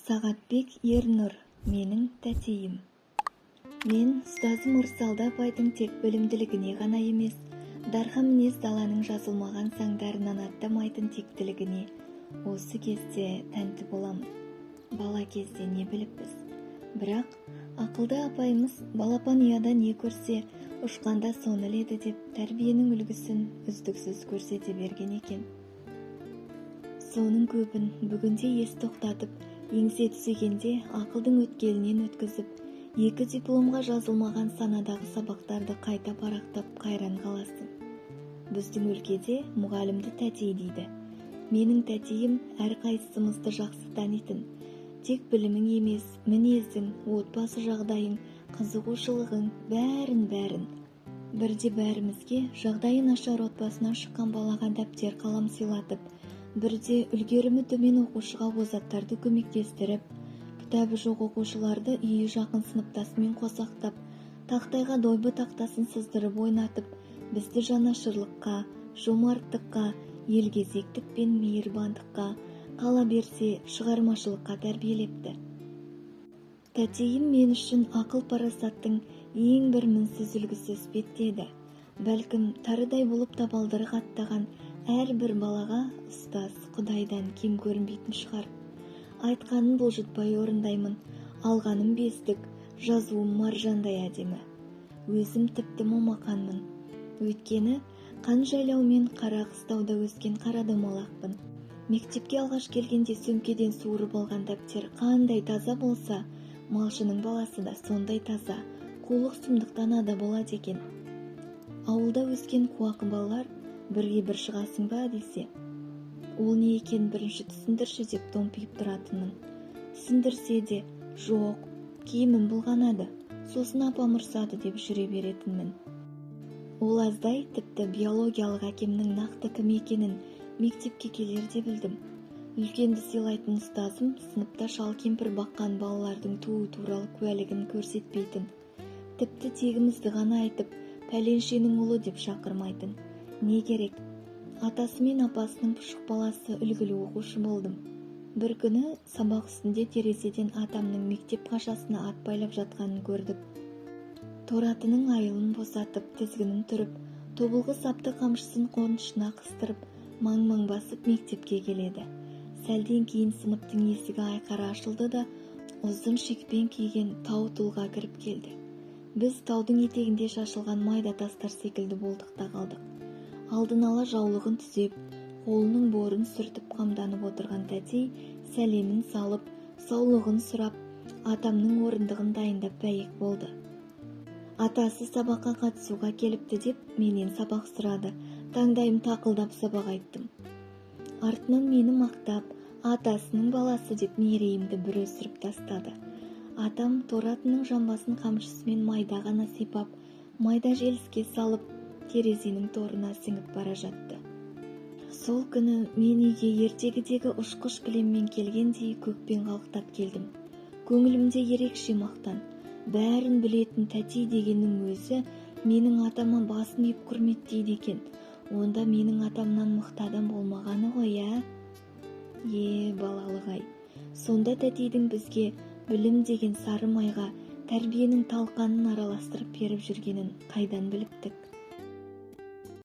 Сағатбек Ернұр, менің тәтейім. Мен ұстазым Ырысалды апайдың тек білімділігіне ғана емес, дархан мінез, даланың жазылмаған заңдарынан аттамайтын тектілігіне осы кезде тәнті боламын. Бала кезде не біліппіз? Бірақ ақылды апайымыз балапан ұяда не көрсе, ұшқанда соны іледі деп, тәрбиенің үлгісін үздіксіз көрсете берген екен. Соның көбін бүгінде ес тоқтатып, еңсе түзегенде ақылдың өткелінен өткізіп, екі дипломға жазылмаған санадағы сабақтарды қайта парақтап, қайран қаласың. Біздің өлкеде мұғалімді тәтей дейді. Менің тәтейім әрқайсымызды жақсы танитын. Тек білімің емес, мінезің, отбасы жағдайың, қызығушылығың, бәрін-бәрін. Бірде бәрімізге, жағдайы нашар отбасынан шыққан балаға дәптер, қалам сыйлатып, бірде үлгерімі төмен оқушыға озаттарды көмектестіріп, кітабы жоқ оқушыларды үйі жақын сыныптасымен қосақтап, тақтайға дойбы тақтасын сыздырып ойнатып, бізді жанашырлыққа, жомарттыққа, елгезектік пен мейірбандыққа, қала берсе, шығармашылыққа тәрбиелепті. Тәтейім мен үшін ақыл парасаттың ең бір мінсіз үлгісі іспетті. Бәлкім, тарыдай болып табалдырық аттаған әрбір балаға ұстаз құдайдан кем көрінбейтін шығар. Айтқанын бұлжытпай орындаймын. Алғаным бестік, жазуым маржандай әдемі. Өзім тіпті момақанмын, өйткені қан жайлау мен қара қыстауда өскен қара домалақпын. Мектепке алғаш келгенде сөмкеден суырып алған дәптер қандай таза болса, малшының баласы да сондай таза, қулық сұмдықтан ада болады екен. Ауылда өскен қуақы балалар «Бірге бір шығасың ба?» десе, «Ол не екенін бірінші түсіндірші» деп томпиып тұратынмын. Түсіндірсе де, «Жоқ, киімім былғанады, сосын апам ұрсады» деп жүре беретінмін. Ол аздай, тіпті биологиялық әкемнің нақты кім екенін мектепке келерде білдім. Үлкенді сыйлайтын ұстазым сыныпта шал кемпір баққан балалардың туу туралы куәлігін көрсетпейтін. Тіпті тегімізді ғана айтып, пәленшенің ұлы деп шақырмайтын. Не керек, атасы мен апасының пұшық баласы, үлгілі оқушы болдым. Бір күні сабақ үстінде терезеден атамның мектеп қашасына ат байлап жатқанын көрдік. Торы атының айылын босатып, тізгінін түріп, тобылғы сапты қамшысын қонышына қыстырып, маң-маң басып мектепке келеді. Сәлден кейін сыныптың есігі айқара ашылды да, ұзын шекпен киген тау тұлға кіріп келді. Біз таудың етегінде шашылған майда тастар секілді болдық та қалдық. Алдын ала жаулығын түзеп, қолының борын сүртіп, қамданып отырған тәтей сәлемін салып, саулығын сұрап, атамның орындығын дайындап бәйек болды. Атасы сабаққа қатысуға келіпті деп, менен сабақ сұрады. Таңдайым тақылдап сабақ айттым. Артынан мені мақтап, атасының баласы деп мерейімді бір өсіріп тастады. Атам торы атының жамбасын қамшысымен майда ғана сипап, майда желіске салып, терезенің торына сіңіп бара жатты. Сол күні мен үйге ертегідегі ұшқыш кілеммен келгендей көкпен қалықтап келдім. Көңілімде ерекше мақтан. Бәрін білетін тәтей дегеннің өзі менің атама басын иіп құрметтейді екен. Онда менің атамнан мықты адам болмағаны ғой, ә? Е, балалық-ай! Сонда тәтейдің бізге білім деген сары майға тәрбиенің талқанын араластырып беріп жүргенін қайдан біліптік?